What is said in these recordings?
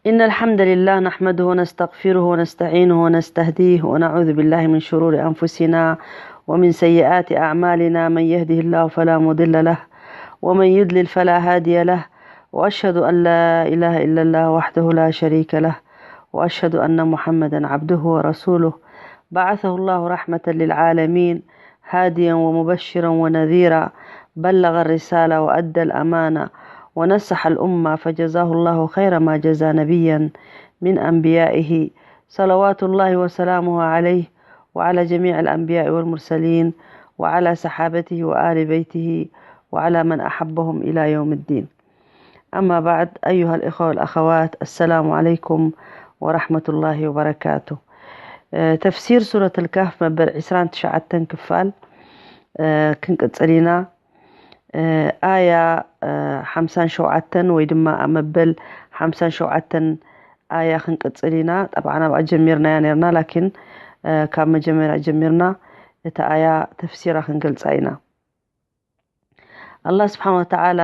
إن الحمد لله نحمده ونستغفره ونستعينه ونستهديه، ونعوذ بالله من شرور أنفسنا ومن سيئات أعمالنا. من يهده الله فلا مضل له، ومن يضلل فلا هادي له. وأشهد أن لا إله إلا الله وحده لا شريك له، وأشهد أن محمدا عبده ورسوله، بعثه الله رحمة للعالمين، هاديا ومبشرا ونذيرا، بلغ الرسالة وأدى الأمانة ونصح الأمة، فجزاه الله خير ما جزى نبيا من أنبيائه، صلوات الله وسلامه عليه وعلى جميع الأنبياء والمرسلين وعلى صحابته وآل بيته وعلى من أحبهم إلى يوم الدين. أما بعد، أيها الإخوة والأخوات، السلام عليكم ورحمة الله وبركاته. ተፍሲር ሱረት ኣልካህፍ መበል ዕስራን ትሽዓተን ክፋል ክንቅጽል ኢና። ኣያ ሓምሳን ሸውዓተን ወይ ድማ ኣብ መበል ሓምሳን ሸውዓተን ኣያ ክንቅጽል ኢና። ጠብዓን ኣብኣ ጀሚርናያ ነርና፣ ላኪን ካብ መጀመርያ ጀሚርና እታ ኣያ ተፍሲራ ክንገልጻ ኢና። ኣላህ ስብሓን ወተዓላ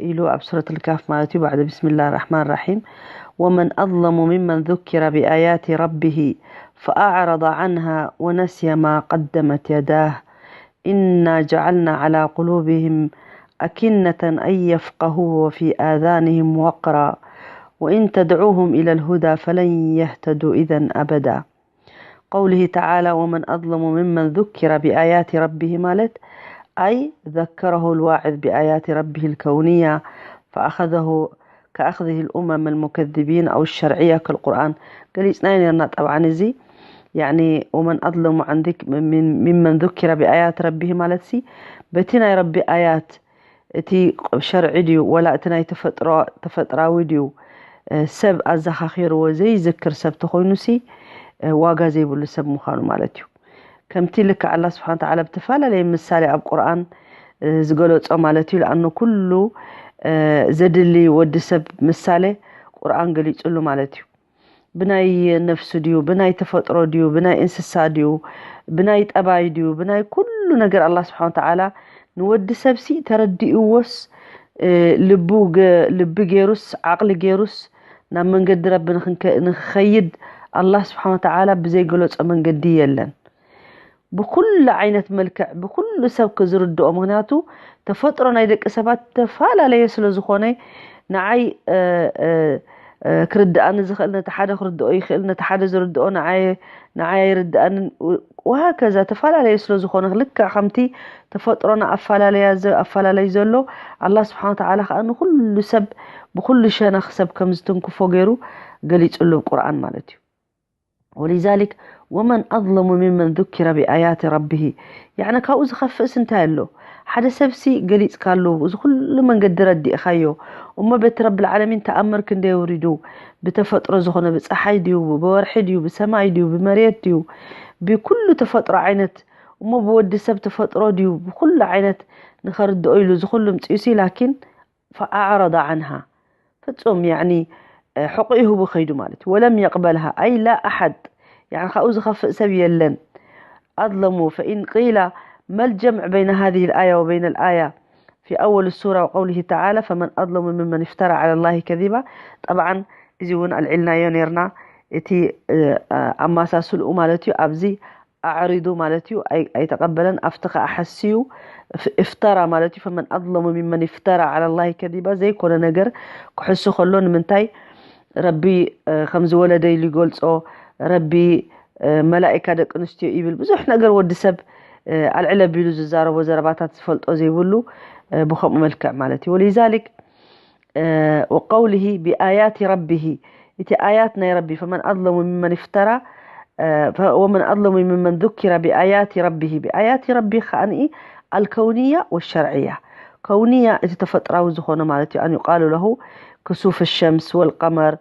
ኢሉ ኣብ ሱረት ልካፍ ማለት እዩ፣ ባዕደ ብስምላህ ራሕማን ራሒም፣ ወመን ኣظለሙ ምመን ذكر بآيات ربه فأعرض عنها ونسي ما قدمت يداه إنا جعلنا على قلوبهم أكنة أن يفقهوه وفي آذانهم وقرا وإن تدعوهم إلى الهدى فلن يهتدوا إذا أبدا. قوله تعالى ومن أظلم ممن ذكر بآيات ربه ማለት أي ذكره الواعظ بآيات ربه الكونية فأخذه كأخذه الأمم المكذبين أو الشرعية كالقرآن ገሊጽናዮ ነርና። ጠብዓን እዚ يعني ومن أظلم عن ذك من ممن ذكر بآيات ربه ማለት ሲ በቲ ናይ ረቢ ኣያት እቲ ሸርዒ ድዩ ወላ እቲ ናይ ተፈጥሮ ተፈጥራዊ ድዩ? ሰብ ኣዘኻኺርዎ ዘይዝክር ሰብ ተኾይኑሲ ዋጋ ዘይብሉ ሰብ ምዃኑ ማለት እዩ። ከምቲ ልክዕ ኣላ ስብሓን ተዓላ ብተፈላለየ ምሳሌ ኣብ ቁርኣን ዝገለጾ ማለት እዩ። ለኣኑ ኩሉ ዘድሊ ወዲ ሰብ ምሳሌ ቁርኣን ገሊጹሉ ማለት እዩ። ብናይ ነፍሱ ድዩ ብናይ ተፈጥሮ ድዩ ብናይ እንስሳ ድዩ ብናይ ጠባይ ድዩ ብናይ ኩሉ ነገር ኣላ ስብሓን ተዓላ ንወዲ ሰብሲ ተረዲእዎስ ልቢ ገይሩስ ዓቕሊ ገይሩስ ናብ መንገዲ ረቢ ንክኸይድ ኣላ ስብሓን ተዓላ ብዘይገለጾ መንገዲ የለን። ብኩሉ ዓይነት መልክዕ ብኩሉ ሰብ ክዝርድኦ ምክንያቱ ተፈጥሮ ናይ ደቂ ሰባት ተፈላለየ ስለ ዝኾነ ንዓይ ክርድኣኒ ዝኽእል ነቲ ሓደ ክርድኦ ይኽእል ነቲ ሓደ ዝርድኦ ንዓይ ኣይርድኣንን። ወሃከዛ ተፈላለየ ስለ ዝኾነ ልክዕ ከምቲ ተፈጥሮና ኣፈላለያ ኣፈላለይ ዘሎ ኣላ ስብሓን ተዓላ ከዓ ንኩሉ ሰብ ብኩሉ ሸነኽ ሰብ ከም ዝትንክፎ ገይሩ ገሊፅሉ ቁርኣን ማለት እዩ። ولذلك ومن أظلم ممن ذكر بآيات ربه يعني ካብኡ ዝኸፍእስ እንታይ ኣሎ? ሓደ ሰብሲ ገሊጽካሉ እዚ ኩሉ መንገዲ ረዲእኻዮ እሞ በቲ ረቢ ልዓለሚን ተኣምር ክንደይ ውሪዱ ብተፈጥሮ ዝኾነ ብፀሓይ ድዩ ብወርሒ ድዩ ብሰማይ ድዩ ብመሬት ድዩ ብኩሉ ተፈጥሮ ዓይነት እሞ ብወዲ ሰብ ተፈጥሮ ድዩ ብኩሉ ዓይነት ንኸርድኦ ኢሉ እዚ ኩሉ ምፅኡሲ ላኪን فأعرض عنها ፍጹም يعني ሕቑ ይህቡ ከይዱ ማለት እዩ። ولم يقبلها أي لا أحد يعني ካብኡ ዝኸፍእ ሰብ የለን። أظلموا فإن قيل ما الجمع بين هذه الآية وبين الآية في أول السورة وقوله تعالى فمن أظلم ممن افترى على الله كذبا طبعا እዚ እውን ኣልዒልናዮ ነርና እቲ ኣማሳስልኡ ማለት እዩ ኣብዚ ኣዕሪዱ ማለት እዩ ኣይተቐበለን ኣብቲ ከዓ ሓስዩ እፍተራ ማለት እዩ ፈመን ኣظለሙ ሚመን ይፍተራ ዓላ ላሂ ከዚባ ዘይኮነ ነገር ክሕሱ ከሎ ንምንታይ ረቢ ከም ዝወለደ ኢሉ ይገልፆ ረቢ መላኢካ ደቂ ኣንስትዮ ይብል ብዙሕ ነገር ወዲ ሰብ ኣልዕል ኣቢሉ ዝዛረቦ ዘረባታት ዝፈልጦ ዘይብሉ ብከምኡ መልክዕ ማለት እዩ ወሊዛሊክ وقوله بآيات ربه እቲ ኣያት ናይ ረቢ فمن أظلم ممن افترى ومن أظلم ممن ذكر بآيات ربه بآيات ربه ከኣ الكونية والشرعية ከውንያ እቲ ተፈጥራዊ ዝኾነ ማለት እዩ أن يقال له كسوف الشمس والقمر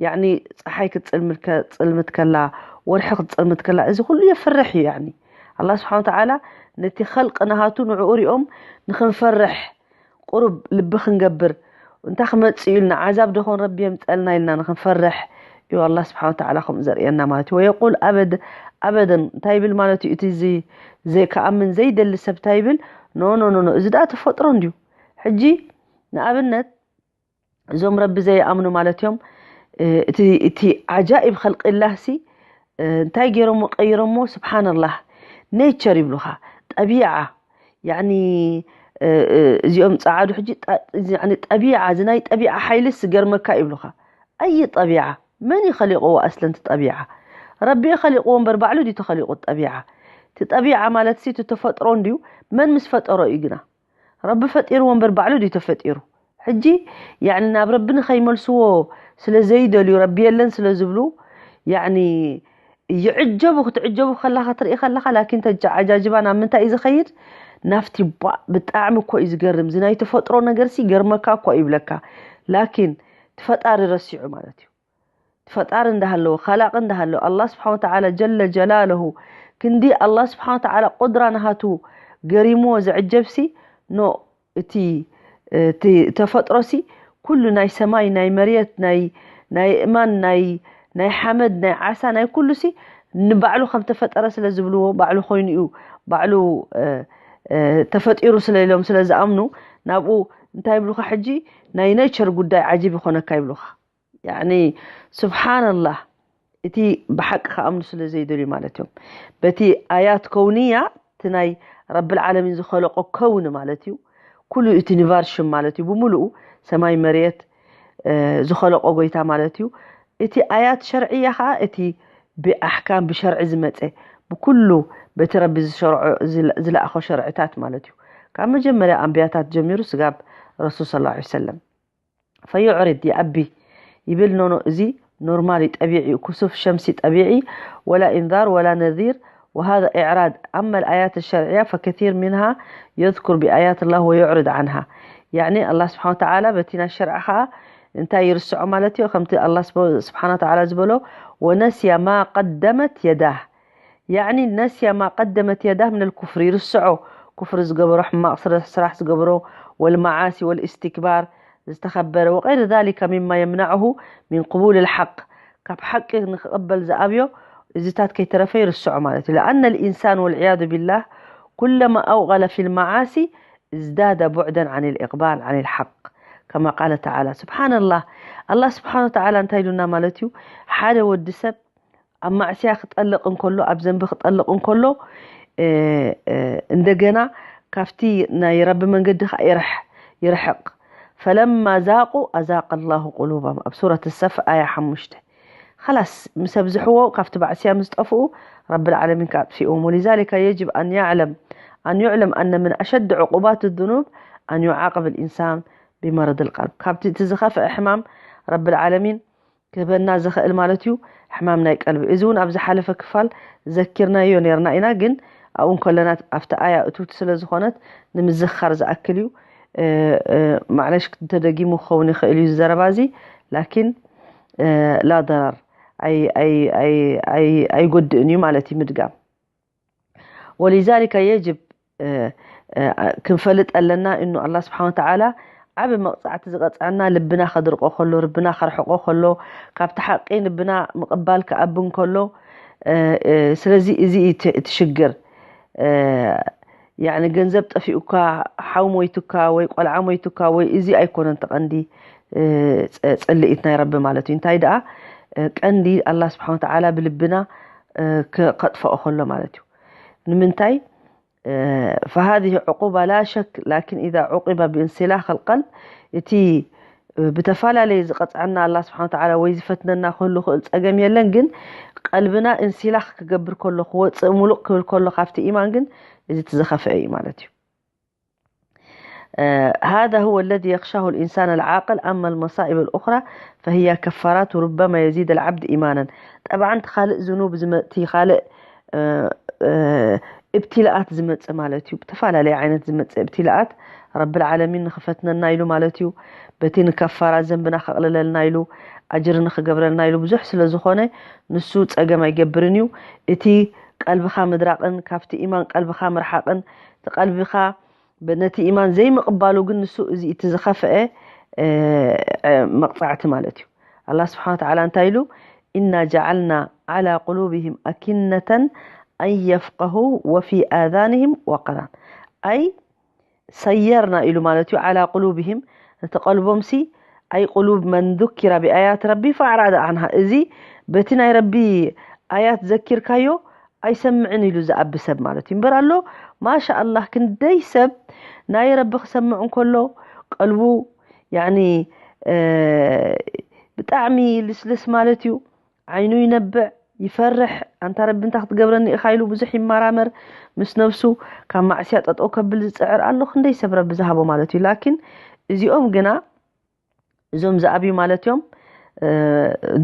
يعني ፀሓይ ክትፅልምት ከላ ወርሒ ክትፅልምት ከላ እዚ ኩሉ የፍርሕ እዩ يعني الله سبحانه وتعالى ነቲ خلق ናሃቱ ንዕኡ ሪኦም ንኽንፈርሕ ቁሩብ ልቢ ክንገብር እንታይ ክመፅእ ኢልና ዓዛብ ደኾን ረቢ የምፀልና ኢልና ንክንፈርሕ እዩ ኣላ ስብሓን ወተዓላ ከምኡ ዘርእየና ማለት እዩ ወየቁል ኣበድ ኣበደን እንታይ ይብል ማለት እዩ እቲ እዚ ዘይከኣምን ዘይደሊ ሰብ እንታይ ይብል ኖ ኖ ኖ እዚ ደኣ ተፈጥሮ እንድዩ ሕጂ ንኣብነት እዞም ረቢ ዘይኣምኑ ማለት እዮም እቲ ዓጃኢብ ኸልቅላህ ሲ እንታይ ገይሮሞ ቀይሮሞ? ስብሓንላህ። ኔቸር ይብሉኻ፣ ጠቢዓ። ያኒ እዚኦም ፀዓዱ ሕጂ ጠቢዓ፣ እዚ ናይ ጠቢዓ ሓይልስ ዝገርመካ ይብሉኻ። ኣይ ጠቢዓ፣ መን እዩ ኸሊቕዎ ኣስለንቲ ጠቢዓ? ረቢ ኸሊቕዎ እምበር ባዕሉ ድዩ ተኸሊቑ ጠቢዓ? እቲ ጠቢዓ ማለት ሲ እቲ ተፈጥሮ እንድዩ። መን ምስ ፈጠሮ እዩ ግና? ረቢ ፈጢርዎ እምበር ባዕሉ ድዩ ተፈጢሩ? ሕጂ ያኒ ናብ ረቢ ንኸይመልስዎ ስለ ዘይደልዩ፣ ረቢ የለን ስለ ዝብሉ፣ ያኒ ይዕጀቡ። ክትዕጀቡ ከለኻ ትርኢ ከለኻ ላኪን ተጃዓጃጅባ ናብ ምንታይ እዩ ዝኸይድ? ናፍቲ ቧ ብጣዕሚ እኮ እዩ ዝገርም። እዚ ናይ ተፈጥሮ ነገር ሲ ገርመካ እኮ ይብለካ። ላኪን እቲ ፈጣሪ ረሲዑ ማለት እዩ። ፈጣሪ እንዳሃለወ፣ ኻላቂ እንዳሃለወ፣ ኣላህ ስብሓን ወተዓላ ጀለ ጀላለሁ ክንዲ ኣላህ ስብሓን ወተዓላ ቁድራ ናሃቱ ገሪምዎ ዘዕጀብሲ፣ ኖ እቲ እቲ ተፈጥሮሲ ኩሉ ናይ ሰማይ፣ ናይ መሬት፣ ናይ ናይ እማን፣ ናይ ናይ ሓመድ፣ ናይ ዓሳ፣ ናይ ኩሉሲ ንባዕሉ ከም ተፈጠረ ስለ ዝብልዎ፣ ባዕሉ ኮይኑ እዩ፣ ባዕሉ ተፈጢሩ ስለ ኢሎም ስለ ዝኣምኑ፣ ናብኡ እንታይ ይብሉኻ ሕጂ? ናይ ኔቸር ጉዳይ ዓጂብ ይኾነካ ይብሉኻ። ያኒ ስብሓንላህ፣ እቲ ብሓቂ ክኣምኑ ስለ ዘይደልዩ ማለት እዮም። በቲ ኣያት ከውንያ፣ እቲ ናይ ረብል ዓለሚን ዝኸለቆ ከውን ማለት እዩ። ኩሉ እቲ ዩኒቨርሽም ማለት እዩ፣ ብምሉኡ ሰማይ መሬት ዝኸለቆ ጎይታ ማለት እዩ። እቲ ኣያት ሸርዕያ ከዓ እቲ ብኣሕካም ብሸርዒ ዝመፀ፣ ብኩሉ በቲ ረቢ ዝለኣኾ ሸርዕታት ማለት እዩ። ካብ መጀመርያ ኣንብያታት ጀሚሩ ስጋብ ረሱል ስ ሰለም ፈዩዕሪድ ይኣቢ ይብል። ኖኖ፣ እዚ ኖርማል እዩ፣ ጠቢዒ እዩ። ኩሱፍ ሸምሲ ጠቢዒ፣ ወላ ኢንዛር ወላ ነዚር። وهذا إعراض. أما الآيات الشرعية فكثير منها يذكر بآيات الله ويعرض عنها. يعني الله سبحانه وتعالى በቲ ናይ ሸርዓ ኸዓ እንታይ ይርስዖ ማለት እዩ? ከምቲ ኣላህ ስብሓን ወተዓላ ዝበሎ፣ ወነስያ ማ ቀደመት የዳህ። ያዕኒ ነስያ ማ ቀደመት የዳህ ምነል ኩፍሪ፣ ይርስዖ። ኩፍሪ ዝገበሮ፣ ሕማቕ ስራሕ ዝገበሮ፣ ወልመዓሲ ወልእስትክባር፣ ዝተኸበረ፣ ወቀይር ዛሊከ ሚማ የምናዕሁ ሚን ቅቡል ልሓቅ፣ ካብ ሓቂ ንክቕበል ዝኣብዮ እዚታት ከይተረፈ ይርስዖ ማለት እዩ። ለኣነ ልኢንሳን ወልዕያዙ ቢላህ ኩለማ ኣውቀለ ፊ ልመዓሲ እዝዳደ ቡዕደን ዓን ልእቅባል ዓን ልሓቅ። ከማ ቃለ ተዓላ። ስብሓንላህ፣ ኣላህ ስብሓን ወተዓላ እንታይ ኢሉና ማለት እዩ? ሓደ ወዲ ሰብ ኣብ ማዕስያ ክጠልቕ እንከሎ፣ ኣብ ዘንቢ ክጠልቕ እንከሎ፣ እንደገና ካብቲ ናይ ረቢ መንገዲ ከዓ ይርሕቕ። ፈለማ ዛቁ ኣዛቀ ላሁ ቁሉባም፣ ኣብ ሱረት ሰፍ ኣያ ሓሙሽተ። ኸላስ ምስ ኣብዝሕዎ፣ ካብቲ ባዕስያ ምስ ጠፍኡ፣ ረቢ ልዓለሚን ከዓ ኣጥፊእዎም። ወሊዛሊከ የጅብ ኣን ያዕለም ኣን ዩዕለም ኣነ ምን ኣሸድ ዕቁባት ዙኑብ ኣን ዩዓቅብ ልኢንሳን ቢመረድ ልቀልብ። ካብቲ እቲ ዝኸፍአ ሕማም ረቢ ልዓለሚን ክህበና ዝኽእል ማለት እዩ፣ ሕማም ናይ ቀልቢ። እዚ እውን ኣብ ዝሓለፈ ክፋል ዘኪርናዮ ነርና ኢና፣ ግን ኣብኡ እንከለና ኣብቲ ኣያ እትውቲ ስለ ዝኾነት ንምዝኻር ዝኣክል እዩ። ማዕለሽ እንተደጊሙ ክኸውን ይኽእል እዩ ዘረባ እዚ፣ ላኪን ላ ደራር፣ ኣይጎድእን እዩ ማለት እዩ ምድጋም። ወሊዛሊከ የጅብ ክንፈልጥ ኣለና እኑ ኣላ ስብሓን ወተዓላ ዓብ መቕፃዕቲ ዝቐፅዐና ልብና ከድርቆ ከሎ፣ ልብና ከርሕቆ ከሎ፣ ካብቲ ሓቂ ልብና ምቕባል ክኣብን ከሎ። ስለዚ እዚ እዩ እቲ ሽግር። ያኒ ገንዘብ ጠፊኡካ፣ ሓው ሞይቱካ ወይ ቆልዓ ሞይቱካ ወይ እዚ ኣይኮነን ተቐንዲ ፅልኢት ናይ ረቢ ማለት እዩ። እንታይ ደኣ ቀንዲ ኣላ ስብሓን ወተዓላ ብልብና ከጥፈኦ ከሎ ማለት እዩ። ንምንታይ? فهذه عقوبة لا شك، لكن إذا عوقب بانسلاخ القلب، እቲ ብተፈላለየ ዝቐፅዐና ኣላ ስብሓን ወተዓላ ወይ ዝፈትነና ክህሉ ክእል ፀገም የለን፣ ግን ቀልብና እንሲላኽ ክገብር ከሎ፣ ክወፅእ ሙሉቕ ክብል ከሎ ካብቲ ኢማን፣ ግን እዚ እቲ ዝኸፍአ እዩ ማለት እዩ። هذا هو الذي يخشاه الإنسان العاقل، أما المصائب الأخرى فهي كفارات وربما يزيد العبد إيمانا. ጠብዓን እቲ ካልእ ዝኑብ ዝመ-፣ እቲ ካልእ እብትላኣት ዝመጽእ ማለት እዩ። ብተፈላለየ ዓይነት ዝመጽእ እብትላኣት ረብል ዓለሚን ንኽፈትነና ኢሉ ማለት እዩ። በቲ ንከፋራ ዘንብና ከቕልለልና ኢሉ፣ ኣጅሪ ንኽገብረልና ኢሉ ብዙሕ ስለ ዝኾነ ንሱ ጸገም ኣይገብርን እዩ። እቲ ቀልብኻ ምድራቕን ካብቲ ኢማን ቀልብኻ ምርሓቕን፣ እቲ ቀልብኻ ነቲ ኢማን ዘይምቕባሉ ግን ንሱ እዚ እቲ ዝኸፍአ መቕጻዕቲ ማለት እዩ። ኣላ ስብሓን ወተዓላ እንታይ ኢሉ? ኢና ጀዓልና ዓላ ቁሉብህም ኣኪነተን ኣን የፍቀሁ ወፊ ኣዛንህም ወቀራን። ኣይ ሰየርና ኢሉ ማለት እዩ። ዓላ ቁሉብህም፣ ነቲ ቀልቦምሲ أي قلوب من ذكر بآيات ربي فأعرض عنها. እዚ በቲ ናይ ረቢ ኣያት ዘኪርካዮ ኣይሰምዕን ኢሉ ዝኣቢ ሰብ ማለት እዩ። እምበር ኣሎ ማሻኣላህ ክንደይ ሰብ ናይ ረቢ ክሰምዕ እንከሎ ቀልቡ ያኒ ብጣዕሚ ልስልስ ማለት እዩ። ዓይኑ ይነብዕ፣ ይፈርሕ። ኣንታ ረቢ እንታይ ክትገብረኒ ኢኻ ኢሉ ብዙሕ ይመራመር ምስ ነብሱ። ካብ ማዕስያ ጠጠው ከብል ዝፅዕር ኣሎ ክንደይ ሰብ ረቢ ዝሃቦ ማለት እዩ። ላኪን እዚኦም ግና እዞም ዝኣብዩ ማለት እዮም።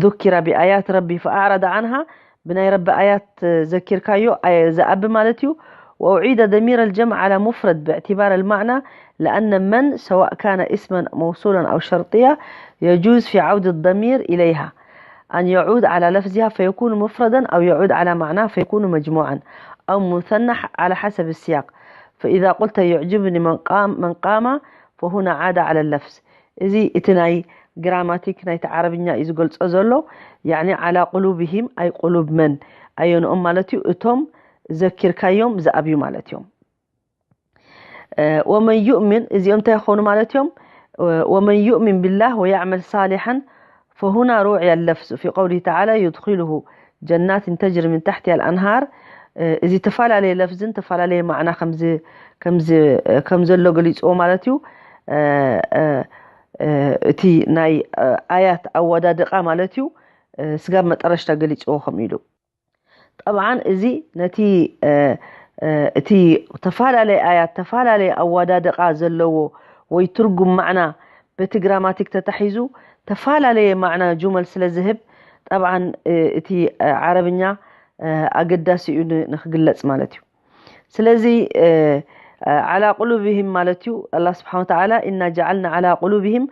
ذكر بآيات ربي فأعرض عنها، ብናይ ረቢ ኣያት ዘኪርካዮ ዝኣቢ ማለት እዩ። وأعيد ضمير الجمع على مفرد باعتبار المعنى، لأن من سواء كان اسما موصولا أو شرطية يجوز في عود الضمير إليها أن يعود على لفظها فيكون مفردا أو يعود على معناه فيكون مجموعا أو مثنى على حسب السياق. فإذا قلت يعجبني من قام من قام فهنا عاد على اللفظ. እዚ እቲ ናይ ግራማቲክ ናይቲ ዓረብኛ እዩ ዝገልጾ ዘሎ። ያኒ على قلوبهم أي قلوب من ኣየንኦም ማለት እዩ እቶም ዘኪርካዮም ዝኣብዩ ማለት እዮም። ومن يؤمن እዚኦም እንታይ ይኾኑ ማለት እዮም? ومن يؤمن بالله ويعمل صالحا فهنا روعي اللفظ في قوله تعالى يدخله جنات تجري من تحتها الأنهار እዚ ተፈላለየ ለፍዝን ተፈላለየ ማዕና ከም ዘሎ ገሊፅዎ ማለት እዩ። እቲ ናይ ኣያት ኣወዳድቃ ማለት እዩ። ስጋብ መጠረሽታ ገሊፅዎ ከም ኢሉ ጠብዓን እዚ ነቲ እቲ ተፈላለየ ኣያት ተፈላለየ ኣወዳድቃ ዘለዎ ወይ ትርጉም ማዕና በቲ ግራማቲክ ተታሒዙ ተፈላለየ ማዕና ጁመል ስለ ዝህብ ጠብዓን እቲ ዓረብኛ ኣገዳሲ እዩ ንክግለፅ ማለት እዩ። ስለዚ على قلوبهم ማለት እዩ። ኣላ ስብሓን ወተዓላ إنا جعلنا على قلوبهم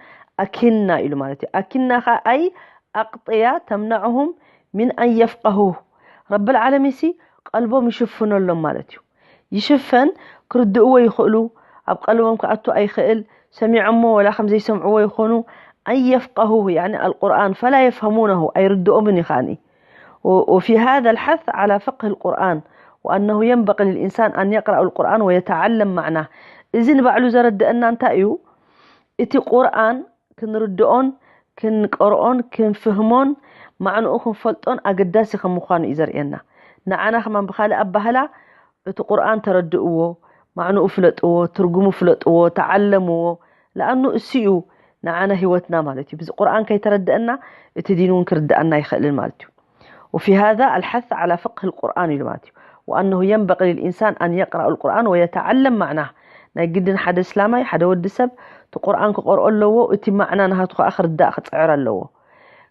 أكنة ኢሉ ማለት እዩ። ኣኪና ኸዓ ኣይ ኣቅጥያ ተምናዕሁም ሚን ኣን የፍቀሁ ረብል ዓለሚን ሲ ቀልቦም ይሽፍነሎም ማለት እዩ። ይሽፈን ክርድእዎ ይኽእሉ ኣብ ቀልቦም ክኣቱ ኣይኽእል ሰሚዖሞ ወላ ከም ዘይሰምዕዎ ይኾኑ ኣን የፍቀሁ ያኒ ኣልቁርኣን ፈላ የፍሀሙነሁ ኣይርድኦምን ይኻኒ وفي هذا الحث على فقه القرآن وأنه ينبغي للإنسان أن يقرأ القرآن ويتعلم معناه እዚ ንባዕሉ ዘረድአና እንታይ እዩ እቲ ቁርኣን ክንርድኦን ክንቀርኦን ክንፍህሞን ማዕንኡ ክንፈልጦን ኣገዳሲ ከም ምዃኑ እዩ ዘርእየና። ንዓና ከማን ብኻልእ ኣባህላ እቲ ቁርኣን ተረድእዎ፣ ማዕንኡ ፍለጥዎ፣ ትርጉሙ ፍለጥዎ፣ ተዓለምዎ። ለኣኑ እሱ እዩ ንዓና ህይወትና ማለት እዩ። ብዚ ቁርኣን ከይተረድአና እቲ ዲን እውን ክርድኣና ኣይኽእልን ማለት እዩ። وفي هذا الحث على فقه القرآن ኢሉ ማለት እዩ። وأنه ينبغي للإنسان أن يقرأ القرآن ويتعلم معناه ናይ ግድን ሓደ እስላማይ ሓደ ወዲ ሰብ እቲ ቁርኣን ክቆርኦ ኣለዎ እቲ ማዕና ናሃቱ ከዓ ክርዳእ ክፅዕር ኣለዎ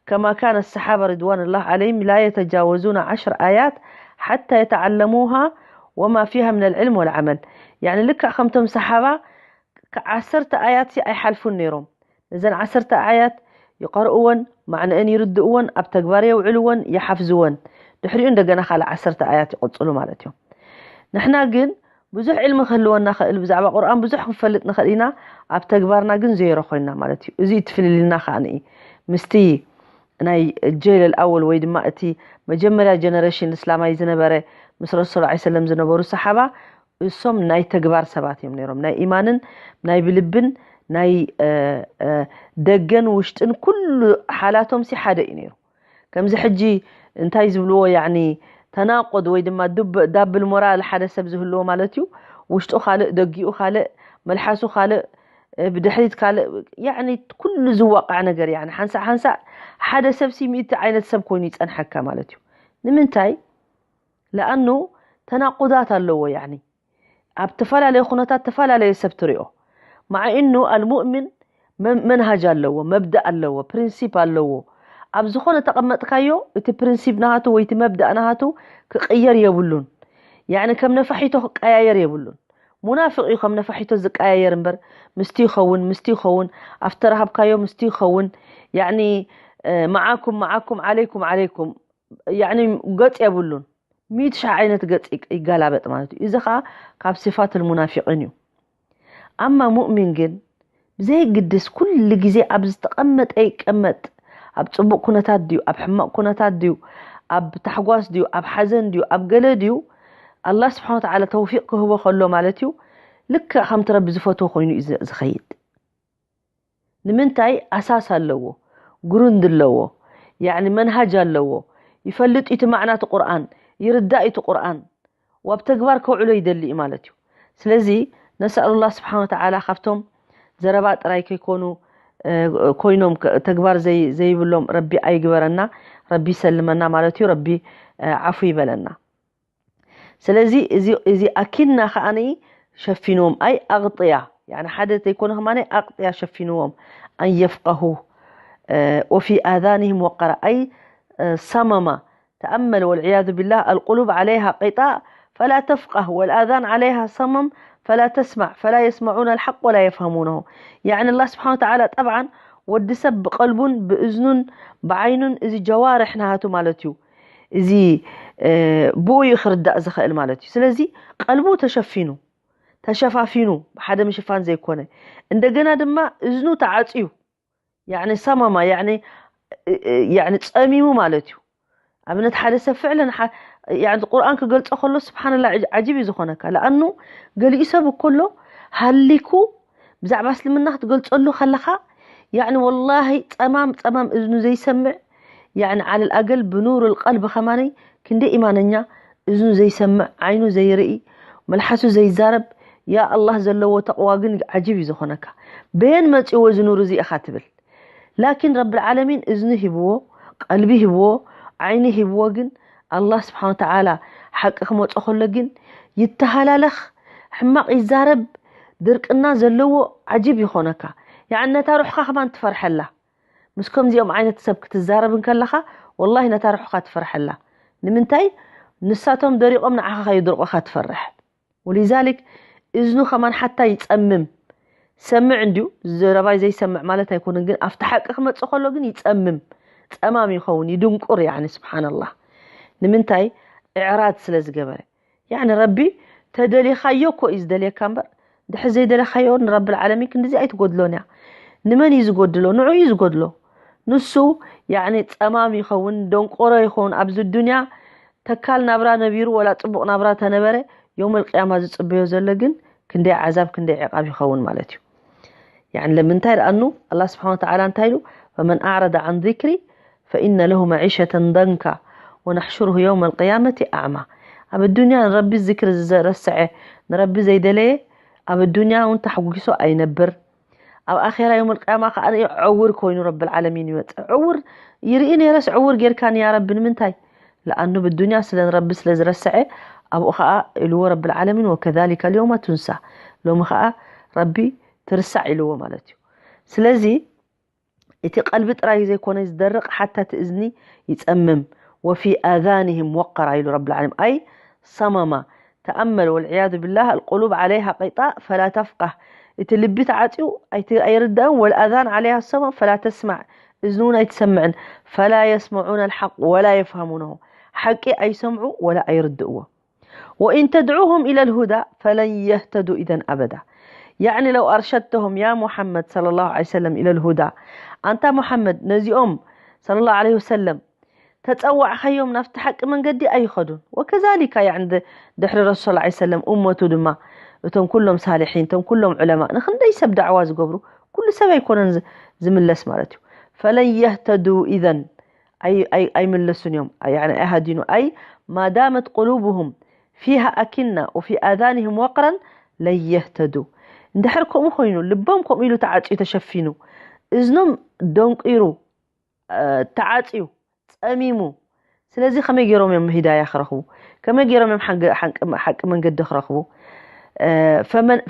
كما كان الصحابة رضوان الله عليهم لا يتجاوزون عشر آيات حتى يتعلموها وما فيها من العلم والعمل يعني ልክዕ ከምቶም ሰሓባ ዓሰርተ ኣያት ሲ ኣይሓልፉን ነይሮም ነዘን ዓሰርተ ኣያት ይቐርእወን ማዕነአን ይርድእወን ኣብ ተግባር የውዕልወን ይሓፍዝወን ድሕሪኡ እንደገና ካልእ ዓሰርተ ኣያት ይቕፅሉ ማለት እዮም ንሕና ግን ብዙሕ ዕልሚ ክህልወና ኽእል ብዛዕባ ቁርኣን ብዙሕ ክንፈልጥ ንኽእል ኢና ኣብ ተግባርና ግን ዜሮ ኮይና ማለት እዩ እዚ ትፍልልና ከዓ ንኢ ምስቲ ናይ ጀይል ኣወል ወይ ድማ እቲ መጀመርያ ጀነሬሽን እስላማይ ዝነበረ ምስ ረሱል ላ ሰለም ዝነበሩ ሰሓባ እሶም ናይ ተግባር ሰባት እዮም ነይሮም ናይ ኢማንን ናይ ብልብን ናይ ደገን ውሽጥን ኩሉ ሓላቶም ሲ ሓደ እዩ ነይሩ ከምዚ ሕጂ እንታይ ዝብልዎ ያኒ ተናቁድ ወይ ድማ ዳብል ሞራል ሓደ ሰብ ዝህልዎ ማለት እዩ ውሽጡ ካልእ ደጊኡ ካልእ መልሓሱ ካልእ ብድሕሪት ካልእ ያኒ ኩሉ ዝዋቃዕ ነገር ያኒ ሓንሳእ ሓንሳእ ሓደ ሰብ ሲ ሚእቲ ዓይነት ሰብ ኮይኑ ይፀንሐካ ማለት እዩ ንምንታይ ለኣኑ ተናቁዳት ኣለዎ ያኒ ኣብ ተፈላለየ ኩነታት ተፈላለየ ሰብ ትሪኦ ማዓ ኢኑ ኣልሙእሚን መንሃጅ ኣለዎ መብዳእ ኣለዎ ፕሪንሲፕ ኣለዎ ኣብ ዝኾነ ተቐመጥካዮ እቲ ፕሪንሲፕ ናሃቱ ወይ እቲ መብዳእ ናሃቱ ክቕየር የብሉን ያኒ ከም ነፋሒቶ ክቀያየር የብሉን ሙናፍቕ እዩ ከም ነፋሒቶ ዝቀያየር እምበር ምስቲ ይኸውን ምስቲ ይኸውን ኣብቲ ተረሃብካዮ ምስቲ ይኸውን ያኒ መዓኩም መዓኩም ዓለይኩም ዓለይኩም ያኒ ገጽ የብሉን ሚእቲ ሽሕ ዓይነት ገጽ ይጋላበጥ ማለት እዩ እዚ ኸዓ ካብ ስፋት ልሙናፊቅን እዩ ኣማ ሙእሚን ግን ብዘይግድስ ኩሉ ግዜ ኣብ ዝተቐመጠ ይቀመጥ ኣብ ጽቡቕ ኩነታት ድዩ ኣብ ሕማቕ ኩነታት ድዩ ኣብ ታሕጓስ ድዩ ኣብ ሓዘን ድዩ ኣብ ገለ ድዩ ኣላ ስብሓን ወተዓላ ተውፊቅ ክህቦ ከሎ ማለት እዩ ልክዕ ከምቲ ረቢ ዝፈትዎ ኮይኑ እዩ ዝኸይድ ንምንታይ ኣሳስ ኣለዎ፣ ግሩንድ ኣለዎ፣ ያዕኒ መንሃጅ ኣለዎ፣ ይፈልጥ እዩ እቲ ማዕና እቲ ቁርኣን፣ ይርዳእ እዩ እቲ ቁርኣን፣ ዋብ ተግባር ከውዕሎ ይደሊ እዩ ማለት እዩ። ስለዚ ነስኣሉላህ ስብሓን ወተዓላ ካብቶም ዘረባ ጥራይ ከይኮኑ ኮይኖም ተግባር ዘይብሎም ረቢ ኣይግበረና። ረቢ ይሰልመና ማለት እዩ። ረቢ ዓፉ ይበለና። ስለዚ እዚ ኣኪና ከዓኒ ሸፊንዎም ኣይ ኣቕጥያ፣ ሓደ ተይኮነ ከማኒ ኣቕጥያ ሸፊንዎም። ኣን የፍቀሁ ወፊ ኣዛኒህም ወቀራ ኣይ ሰመማ ተኣመል ወልዕያዙ ቢላህ ኣልቁሉብ ዓለይሃ ቂጣእ ፈላ ተፍቃህ ወልኣዛን ዓለይሃ ሰመም ፈላ ተስማዕ ፈላ የስመዑን ኣልሓቅ ወላ የፍሀሙነሁ። ያዕኒ ኣላህ ስብሓን ወተዓላ ጠብዓን ወዲ ሰብ ብቀልቡን ብእዝኑን ብዓይኑን እዚ ጀዋርሕ ናሃቱ ማለት እዩ። እዚ ብኡ እዩ ክርዳእ ዝኽእል ማለት እዩ። ስለዚ ቀልቡ ተሸፊኑ ተሸፋፊኑ ብሓደ ምሽፋን ዘይኮነ እንደገና ድማ እዝኑ ተዓፅዩ ያዕኒ ሰማማ ያዕኒ ያዕኒ ጸሚሙ ማለት እዩ። ኣብነት ሓደ ሰብ ፍዕለን ቁርኣን ክገልጾ ከሎ ስብሓንላ ዓጂብ እዩ ዝኾነካ። ለኣኑ ገሊኡ ሰብ እኮ ኣሎ ሃሊኩ ብዛዕባ እስልምና ክትገልጸሉ ከለኻ ያዕኒ ወላሂ ጸማም ጸማም እዝኑ ዘይሰምዕ ያዕኒ ዓለል ኣገል ብኑር ቀልቢ ከማነይ ክንደይ ኢማነኛ እዝኑ ዘይሰምዕ ዓይኑ ዘይርኢ መልሓሱ ዘይዛረብ ያ ኣላህ ዘለዎ ተቕዋ ግን ዓጂብ እዩ ዝኾነካ። በየን መጺዎ እዚ ኑር እዚ ኢኻ ትብል። ላኪን ረብል ዓለሚን እዝኒ ሂብዎ፣ ቀልቢ ሂብዎ፣ ዓይኒ ሂብዎ ግን ኣላህ ስብሓን ወተዓላ ሓቂ ክመጾ ከሎ ግን ይተሃላለኽ፣ ሕማቕ ይዛረብ፣ ድርቅና ዘለዎ ዓጂብ ይኾነካ። ያዕኒ ነታ ሩሕኻ ከማን ትፈርሐላ። ምስ ከምዚኦም ዓይነት ሰብ ክትዛረብ እንከለኻ ወላሂ ነታ ሩሕኻ ትፈርሐላ። ንምንታይ ንሳቶም ደሪቖም ንዓኻ ከይድርቑኻ ትፈርሕ። ወሊዛሊክ እዝኑ ከማን ሓታ ይጸምም። ሰምዕ እንድዩ ዘረባይ ዘይሰምዕ ማለት ኣይኮነን፣ ግን ኣብቲ ሓቂ ክመጽእ ከሎ ግን ይጸምም። ጸማም ይኸውን፣ ይድንቁር። ያዕኒ ስብሓንላህ ንምንታይ? እዕራድ ስለ ዝገበረ። ያዕኒ ረቢ ተደሊኻዮ እኮ እዩ ዝደልየካ እምበር ድሕር ዘይደለኻዮ ንረብል ዓለሚን ክንድዚ ኣይትጎድሎን እያ። ንመን እዩ ዝጎድሎ? ንዑ እዩ ዝጎድሎ። ንሱ ያዕኒ ጸማም ይኸውን፣ ደንቆሮ ይኸውን ኣብዚ ዱንያ ተካል ናብራ ነቢሩ ወላ ጽቡቕ ናብራ ተነበረ የውመል ቅያማ ዝጽበዮ ዘሎ ግን ክንደይ ዓዛብ ክንደይ ዕቃብ ይኸውን ማለት እዩ። ያዕኒ ለምንታይ ደኣኑ ኣላህ ስብሓን ወተዓላ እንታይ ኢሉ ፈመን ኣዕረደ ዓን ዚክሪ ፈኢነ ለሁ መዒሸተን ደንካ ወነሕሹርሁ የውመል ቅያመቲ ኣዕማ። ኣብ ኣዱንያ ንረቢ ዝክሪ ዝረስዐ ንረቢ ዘይደለየ ኣብ ኣዱንያ እውን ተሓጒሶ ኣይነብር። ኣብ ኣኼራ የውመል ቅያማ ከዓ ዕውር ኮይኑ ረብል ዓለሚን ይመፅእ። ዕውር ይርኢ ነይረስ ዕውር ጌርካኒ ያ ረቢ ንምንታይ? ለኣኑ ብዱንያ ስለ ንረቢ ስለ ዝረስዐ ኣብኡ ከዓ ኢልዎ ረብል ዓለሚን ወከዛሊከ ልየውመ ቱንሳ ሎሚ ከዓ ረቢ ትርሳዕ ኢልዎ ማለት እዩ። ስለዚ እቲ ቀልቢ ጥራይ ዘይኮነ ዝደርቕ ሓታ እቲ እዝኒ ይጸምም። ወፊ ኣዛኒህም ወቀራ ኢሉ ረብል ዓለሚን ኣይ ሰመማ ተኣመል ወልዕያዙ ቢላህ ኣልቁሉብ ዓለይሃ ቂጣእ ፈላ ተፍቃህ እቲ ልቢ ተዓፅዩ ኣይርዳእን ወልኣዛን ዓለይሃ ሰመም ፈላ ተስማዕ እዝኒ እውን ኣይትሰምዕን ፈላ የስመዑን ኣልሓቅ ወላ የፍሃሙነሁ ሓቂ ኣይሰምዑ ወላ ኣይርድእዎ። وإن تدعهم إلى الهدى فلن يهتدوا إذا أبدا. يعني لو أرشدتهم يا محمد صلى الله عليه وسلم إلى الهدى أنت محمد نزيهم صلى الله عليه وسلم ተጸዋዕኻዮም ናብቲ ሓቂ መንገዲ ኣይኸዱን። ወከዛሊካ ያዕኒ ድሕሪ ረሱል ላ ሰለም እመቱ ድማ እቶም ኩሎም ሳልሒን እቶም ኩሎም ዑለማ ንክንደይ ሰብ ዳዕዋ ዝገብሩ ኩሉ ሰብ ኣይኮነን ዝምለስ ማለት እዩ። ፈለን የህተዱ ኢዘን ኣይምለሱን እዮም። ኣይሃዲኑ ኣይ ማዳመት ቁሉብሁም ፊሃ ኣኪና ወፊ ኣዛኒህም ወቅረን ለየህተዱ። እንድሕር ከምኡ ኮይኑ ልቦም ከምኡ ኢሉ ተዓፅዩ ተሸፊኑ እዝኖም ደንቂሩ ተዓፅዩ ጸሚሙ ስለዚ ከመይ ገይሮም እዮም ሂዳያ ክረኽቡ? ከመይ ገይሮም እዮም ሓቂ መንገዲ ክረኽቡ?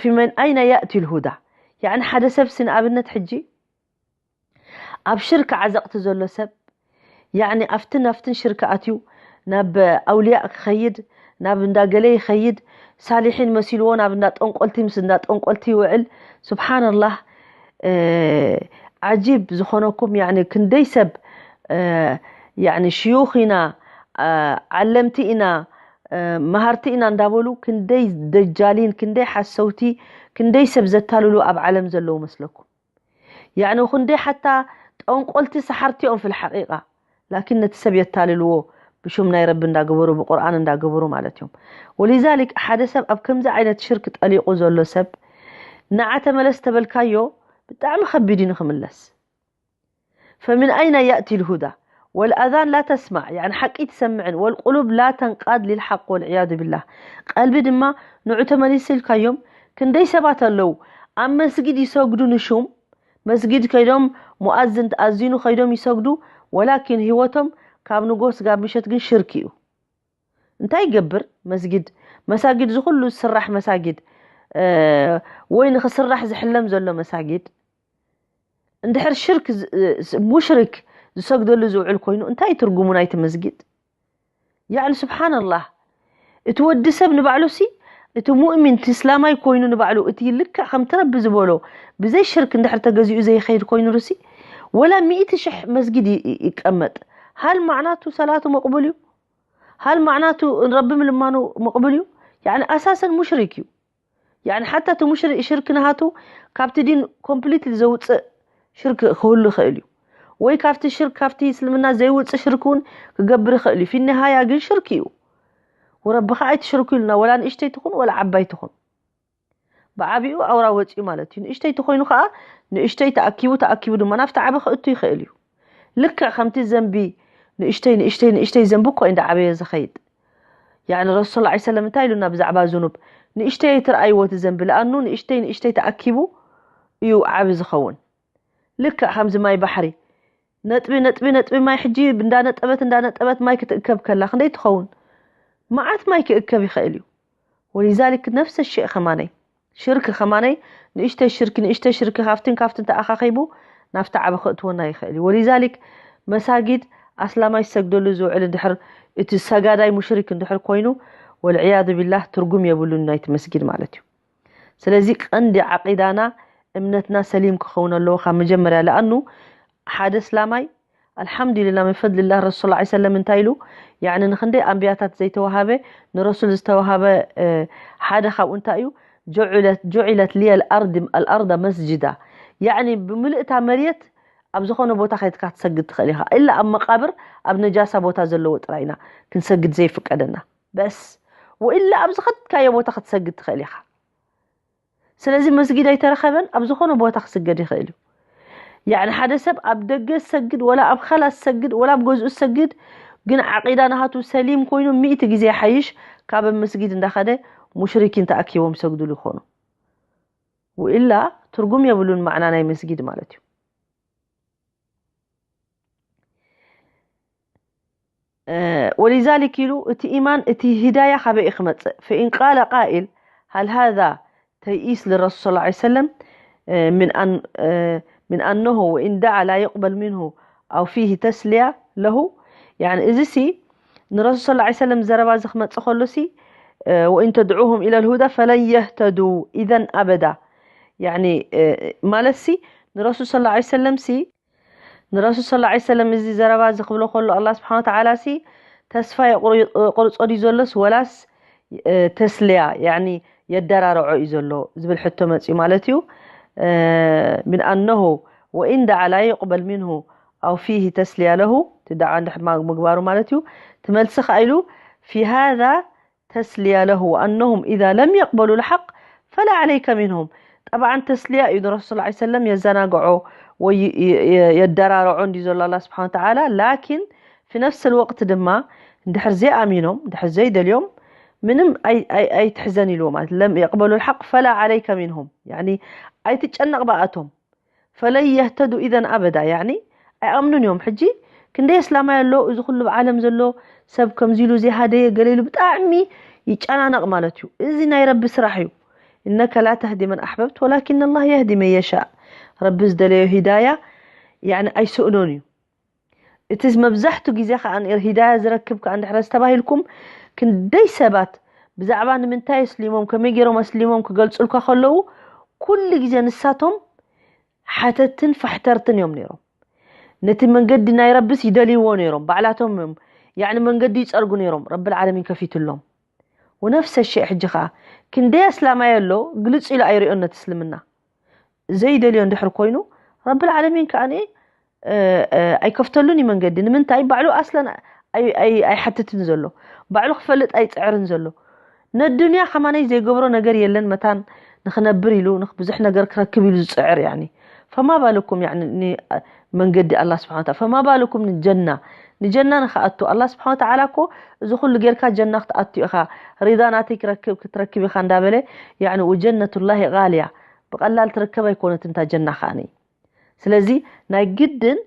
ፊመን ኣይነ ያእቲ ልሁዳ ያዕኒ ሓደ ሰብ ሲ ንኣብነት ሕጂ ኣብ ሽርክ ዓዘቕቲ ዘሎ ሰብ ያዕኒ ኣብትን ኣብትን ሽርክ ኣትዩ ናብ ኣውልያእ ክኸይድ ናብ እንዳ ገለ ይኸይድ ሳሊሒን መሲልዎ ናብ እንዳ ጠንቆልቲ ምስ እንዳ ጠንቆልቲ ይውዕል ስብሓንላህ ዓጂብ ዝኾነኩም ያዕኒ ክንደይ ሰብ ያዕኒ ሽዩኽ ኢና ዓለምቲ ኢና መሃርቲ ኢና እንዳበሉ ክንደይ ደጃሊን ክንደይ ሓሰውቲ ክንደይ ሰብ ዘታልሉ ኣብ ዓለም ዘለዉ መስለኩም ያዕኒ ክንደይ ሓታ ጠንቆልቲ ሰሓርቲ እዮም ፊል ሓቂቃ ላኪን ነቲ ሰብ የታልልዎ ብሹም ናይ ረቢ እንዳገበሩ ብቁርኣን እንዳገበሩ ማለት እዮም ወሊዛሊክ ሓደ ሰብ ኣብ ከምዚ ዓይነት ሽርክ ጠሊቁ ዘሎ ሰብ ንዓ ተመለስ ተበልካዮ ብጣዕሚ ከቢድ እዩ ንክምለስ። فمن أين يأتي الهدى والأذان لا تسمع، يعني ሓቂ ትሰምዕን والقلوب لا تنقاد للحق والعياذ بالله። ቀልቢ ድማ ንዑ ተመሊስልካዮም። ክንደይ ሰባት ኣለዉ ኣብ መስጊድ ይሰግዱ ንሹም መስጊድ ከይዶም ሙኣዝን ኣዚኑ ከይዶም ይሰግዱ፣ ወላኪን ህይወቶም ካብ ንጎ ስጋብ ምሸት ግን ሽርክ እዩ። እንታይ ይገብር መስጊድ መሳጊድ ዝኩሉ ዝስራሕ መሳጊድ ወይ ንክስራሕ ዝሕለም ዘሎ መሳጊድ እንድሕር ሽርክ ሙሽሪክ ዝሰግደሉ ዝውዕል ኮይኑ እንታይ ትርጉሙ ናይቲ መስጊድ? ያዕኒ ስብሓንላህ እቲ ወዲ ሰብ ንባዕሉ ሲ እቲ ሙእሚን እቲ እስላማይ ኮይኑ ንባዕሉ እቲ ልክዕ ከምቲ ረቢ ዝበሎ ብዘይ ሽርክ እንድሕር ተገዚኡ ዘይኸይድ ኮይኑ ርሲ ወላ ሚእቲ ሽሕ መስጊድ ይቀመጥ ሃል ማዕናቱ ሰላቱ መቕቡል እዩ? ሃል ማዕናቱ ረቢ ምልማኑ መቕቡል እዩ? ያዕኒ ኣሳሰን ሙሽሪክ እዩ። ያዕኒ ሓታ እቲ ሙሽሪ ሽርክ ናሃቱ ካብቲ ዲን ኮምፕሊትሊ ዘውፅእ ሽርክ ክህሉ ይኽእል እዩ። ወይ ካብቲ ሽርክ ካብቲ እስልምና ዘይውፅእ ሽርክ እውን ክገብር ይኽእል እዩ። ፊኒሃያ ግን ሽርክ እዩ። ወረቢ ከዓ ኣይትሽርኩ ኢሉና ወላ ንእሽተይ ትኹን ወላ ዓባይ ትኹን። ብዓቢኡ ኣውራ ወፂኡ ማለት እዩ። ንእሽተይ ተኮይኑ ከዓ ንእሽተይ ተኣኪቡ ተኣኪቡ ድማ ናብቲ ዓቢ ክእቱ ይኽእል እዩ። ልክዕ ከምቲ ዘንቢ ንእሽተይ ንእሽተይ ንእሽተይ ዘንቢ እኮ እንዳ ዓበየ ዝኸይድ። ያዕኒ ረሱል ላ ሰለም እንታይ ኢሉና ብዛዕባ ዝኑብ ንእሽተይ ኣይትርኣይዎ እቲ ዘንቢ ለኣኑ ንእሽተይ ንእሽተይ ተኣኪቡ እዩ ዓቢ ዝኸውን። ልክዕ ከምዚ ማይ ባሕሪ ነጥቢ ነጥቢ ነጥቢ ማይ ሕጂ እንዳነጠበት እንዳነጠበት ማይ ክትእከብ ከላ ክንደይ ትኸውን? መዓት ማይ ክእከብ ይኽእል እዩ። ወሊዛሊክ ነፍሰ ሸእ ከማነይ ሽርክ ከማነይ ንእሽተይ ሽርክ ንእሽተይ ሽርክ ካብትን ካብትን ተኣኻኺቡ ናብቲ ዓቢ ክእትወና ይኽእል እዩ። ወሊዛሊክ መሳጊድ ኣስላማይ ዝሰግደሉ ዝውዕል እንድሕር እቲ ሰጋዳይ ሙሽሪክ እንድሕር ኮይኑ ወልዕያዙ ቢላህ ትርጉም የብሉን ናይቲ መስጊድ ማለት እዩ። ስለዚ ቀንዲ ዓቂዳና እምነትና ሰሊም ክኸውን ኣለዎ ካብ መጀመርያ ለኣኑ ሓደ እስላማይ ኣልሓምዱሊላ ምን ፈድልላህ ረሱል ላ ሰለም እንታይ ኢሉ ያዕኒ ንክንደይ ኣንብያታት ዘይተዋሃበ ንረሱል ዝተዋሃበ ሓደ ካብኡ እንታይ እዩ ጁዒለት ሊየ ኣልኣርዳ መስጅዳ ያዕኒ ብምልእታ መርየት ኣብ ዝኾነ ቦታ ከይትካ ትሰግድ ትኽእል ኢኻ ኢላ ኣብ መቃብር ኣብ ነጃሳ ቦታ ዘለዎ ጥራይ ኢና ክንሰግድ ዘይፍቀደና በስ ወኢላ ኣብ ዝኸድካዮ ቦታ ክትሰግድ ትኽእል ኢኻ ስለዚ መስጊድ ኣይተረኸበን ኣብ ዝኾነ ቦታ ክስገድ ይኽእል እዩ ያዕኒ ሓደ ሰብ ኣብ ደገ ዝሰግድ ወላ ኣብ ኸላ ዝሰግድ ወላ ኣብ ገዝኡ ዝሰግድ ግን ዓቂዳ ናሃቱ ሰሊም ኮይኑ ሚእቲ ግዜ ይሓይሽ ካብ ኣብ መስጊድ እንዳኸደ ሙሽሪኪን ተኣኪቦም ይሰግድሉ ይኾኑ ወኢላ ትርጉም የብሉን ማዕና ናይ መስጊድ ማለት እዩ ولذلك ኢሉ እቲ ኢማን እቲ ሂዳያ ካበይ ክመጽእ فإن قال قائل هل هذا تيئيس للرسول صلى الله عليه وسلم من أن من أنه وإن دعا لا يقبل منه أو فيه تسلية له يعني እዚ ሲ ንረሱል صلى الله عليه وسلم ዘረባ እዚ ክመጽእ ከሎ ሲ وإن تدعوهم إلى الهدى فلن يهتدوا إذا أبدا يعني ማለት ሲ ንረሱል صلى الله عليه وسلم ሲ ንረሱል صلى الله عليه وسلم እዚ ዘረባ እዚ ክብሎ ከሎ ኣላህ ስብሓን ወተዓላ ሲ ተስፋ የቑርጾ ድዩ ዘሎስ ወላስ ተስልያ ያኒ የደራርዖ እዩ ዘሎ ዝብል ሕቶ መፅዩ ማለት እዩ من أنه وإن دعا لا يقبل منه أو فيه تسلية له እቲ ዳዕዋ እንድሕር ምግባሩ ማለት እዩ ትመልሲ ከዓ ኢሉ في هذا تسلية له وأنهم إذا لم يقبلوا الحق فلا عليك منهم طبعا ተስልያ እዩ ንረሱል صلى الله عليه وسلم የዘናግዖ ወይ የደራርዖ እንዲ ዘሎ ኣላ ስብሓን ተዓላ ላኪን في نفس الوقت ድማ እንድሕር ዘይኣሚኖም እንድሕር ዘይደልዮም ምንም ኣይትሕዘን ኢልዎ ማለት ለም የቅበሉ الحق فلا عليك منهم يعني ኣይትጨነቕ ብኣቶም فلن يهتدوا إذا أبدا يعني ኣይኣምኑን እዮም ሕጂ ክንደይ ኣስላማይ ኣሎ እዚ ኩሉ ብዓለም ዘሎ ሰብ ከምዚ ኢሉ ዘይሃደየ ገለ ኢሉ ብጣዕሚ ይጨናነቕ ማለት እዩ እዚ ናይ ረቢ ስራሕ እዩ إنك لا تهدي من أحببت ولكن الله يهدي من يشاء ረቢ ዝደለዮ ሂዳያ يعني ኣይስእኖን እዩ እቲ መብዛሕቱ ግዜ ከዓ ሂዳያ ዝረክብ ከዓ እንድሕረስ ተባሂልኩም ክንደይ ሰባት ብዛዕባ ንምንታይ ኣስሊሞም ከመይ ገይሮም ኣስሊሞም ክገልፁልካ ከለዉ ኩሉ ግዜ ንሳቶም ሓተትን ፋሕተርትን እዮም ነይሮም ነቲ መንገዲ ናይ ረብስ ይደልይዎ ነይሮም ባዕላቶም እዮም ያዕኒ መንገዲ ይፀርጉ ነይሮም ረብል ዓለሚን ከፊትሎም ወነፍሰ ሸእ ሕጂ ከዓ ክንደይ ኣስላማይ ኣሎ ግልፅ ኢሉ ኣይሪኦን ነቲ እስልምና ዘይደልዮ እንድሕር ኮይኑ ረብል ዓለሚን ከዓ ኣይከፍተሉን እዩ መንገዲ ንምንታይ ባዕሉ ኣስለን ኣይሓትትን ዘሎ ባዕሉ ክፈልጥ ኣይፅዕርን ዘሎ ነዱንያ ከማነይ ዘይገብሮ ነገር የለን መታን ንክነብር ኢሉ ብዙሕ ነገር ክረክብ ኢሉ ዝፅዕር ያኒ ፈማ ባልኩም፣ ያኒ፣ ን-፣ መንገዲ ኣላህ ስብሓን ወተዓላ፣ ፈማ ባልኩም ንጀና፣ ንጀና ንኽኣቱ ኣላህ ስብሓን ወተዓላ እኮ፣ እዚ ኩሉ ጌርካ ጀና ክትኣቱ ኢኻ፣ ሪዳ ናተይ ክረክብ ክትረክብ ኢኻ እንዳበለ፣ ያኒ፣ ወጀነቱላሂ ጋልያ፣ ብቐላል ትርከብ ኣይኮነትን እታ ጀና። ከኣኒ ስለዚ ናይ ግድን፣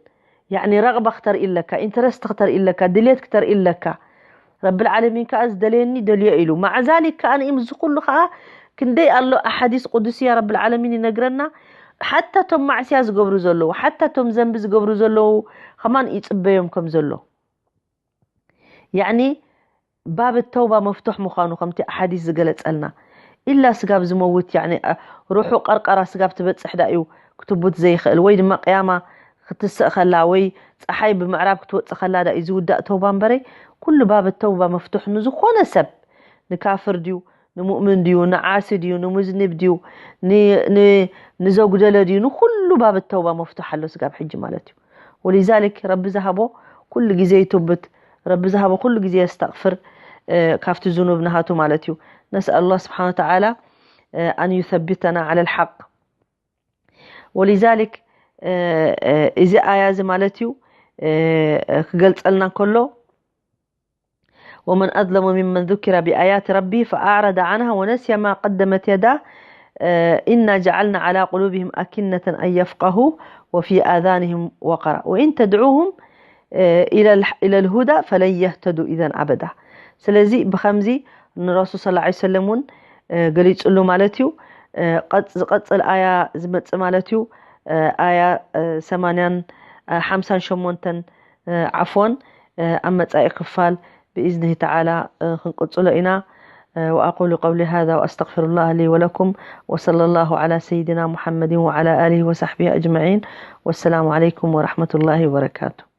ያኒ፣ ረቕባ ክተርኢ ኣለካ፣ ኢንተረስት ክተርኢ ኣለካ፣ ድሌት ክተርኢ ኣለካ። ረብል ዓለሚን ከኣ ዝደለየኒ ደልዮ ኢሉ። ማዕዛሊክ ከኣ ንኢም እዚ ኩሉ ከኣ ክንደይ ኣሎ ኣሓዲስ ቁዱስያ ረብል ዓለሚን ይነግረና። ሓታ ቶም ማዕስያ ዝገብሩ ዘለዉ፣ ሓታ ቶም ዘንቢ ዝገብሩ ዘለዉ ከማን ይጽበዮም ከም ዘሎ። ያኒ ባብ ተውባ መፍቱሕ ምዃኑ ከምቲ ኣሓዲስ ዝገለጸልና። ኢላ ስጋብ ዝመውት፣ ያኒ፣ ሩሑ ቀርቀራ ስጋብ ትበጽሕ ዳ እዩ ክትቡት ዘይኽእል፣ ወይ ድማ ቅያማ ክትስእ ከላ፣ ወይ ጸሓይ ብምዕራብ ክትወጽእ ከላ ዳ እዩ ዝውዳእ ተውባ እምበረይ። ኩሉ ባብ ተውባ መፍቱሕ ንዝኾነ ሰብ፣ ንካፍር ድዩ፣ ንሙእምን ድዩ፣ ንዓሲ ድዩ፣ ንሙዝኒብ ድዩ፣ ን-፣ ን-፣ ንዘጉደለ ድዩ፣ ንኹሉ ባብ ተውባ መፍቱሕ ኣሎ ስጋብ ሕጂ ማለት እዩ። ወሊዛሊክ ረቢ ዝሃቦ ኩሉ ግዜ ይቱብት፣ ረቢ ዝሃቦ ኩሉ ግዜ የስተቕፍር፣ እ፣ ካብቲ ዝኑብ ንሃቱ ማለት እዩ። ነስኣል ኣላህ ስብሓን ወተዓላ፣ እ፣ ኣን ዩሰቢተና ዓላ ልሓቅ። ወሊዛሊክ፣ እ፣ እ፣ እዚ ኣያ እዚ ማለት እዩ፣ እ፣ እ፣ ክገልጸልና ከሎ፣ ومن أظلم ممن ذكر بآيات ربه فأعرض عنها ونسي ما قدمت يداه، إنا جعلنا على قلوبهم أكنة أن يفقهوه وفي آذانهم وقرا وإن تدعوهم إلى الح-، إلى الهدى فلن يهتدوا إذا أبدا. ስለዚ ብኸምዚ ንረሱል ሰለላሁ ዐለይሂ ወሰለም እውን፣ እ፣ ገሊጹሉ ማለት እዩ። እ፣ ቀጽ-፣ ዝቐጽል ኣያ ዝመጽእ ማለት እዩ። እ፣ ኣያ፣ እ፣ ሰማንያን፣ እ፣ ሓምሳን ሸሞንተን፣ እ፣ ዓፍወን፣ እ፣ ኣብ መጻኢ ክፋል ብኢዝኒሂ ተዓላ፣ እ፣ ክንቅጽሎ ኢና። እ፣ وأقول قولي هذا وأستغفر الله لي ولكم، وصلى الله على سيدنا محمد وعلى آله وصحبه أجمعين. والسلام عليكم ورحمة الله وبركاته.